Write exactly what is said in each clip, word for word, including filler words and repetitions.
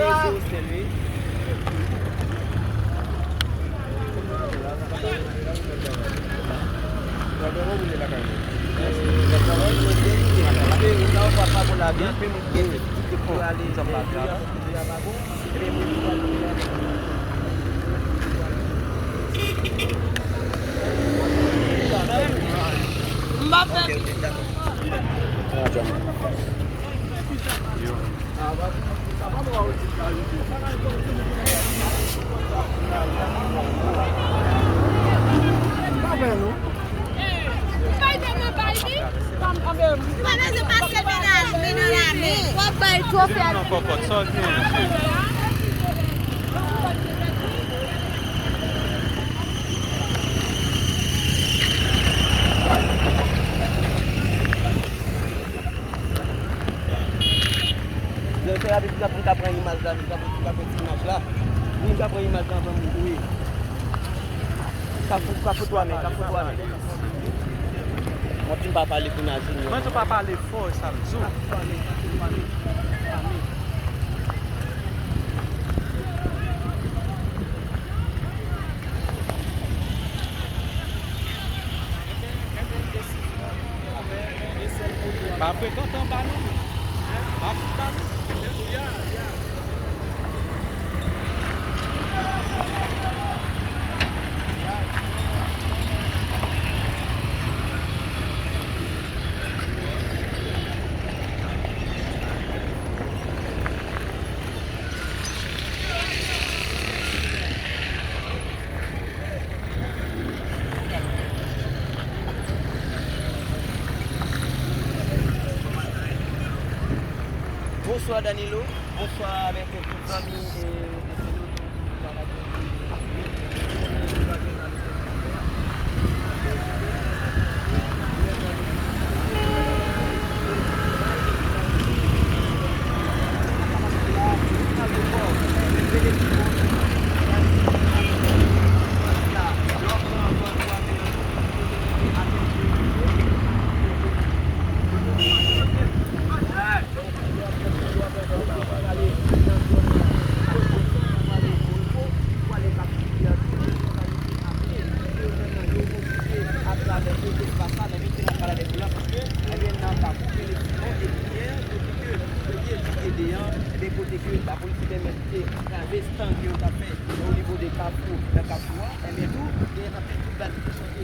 Se Westèl, wi. M pa fè. Ou pa bezwen pase men nan, men nan lamen. W ap bay twofè. Non, kòkòt, sa w gen? Direktè a di pou m ka pran imaj la, pou m ka pran ti imaj la. Wi, m ka pran imaj la anvan m mouri. Ka fout, ka fout wane, ka fout wane. Mwen di m pa pale pou Nazin, non. Mwen di w pa pale fò, e sa m di w. Pa frekante anba non. Pa fout ba nou. Bonswa Danilo, bonswa avèk tout zanmi e de Seno. Ebyen, nan Kafou Benediksyon, ebyen, kote ke yo ye, yo ye devan, ebyen, kote ke lapolis te pèmèt te kraze estann ke yo t ap fè o nivo de Kafou, nan Kafou a, ebyen, tou, gen anpil kout bal ki te chante.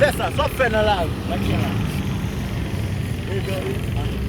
Fè sa, sa w ap fè nan lari? Mwen gen la. Edan wi.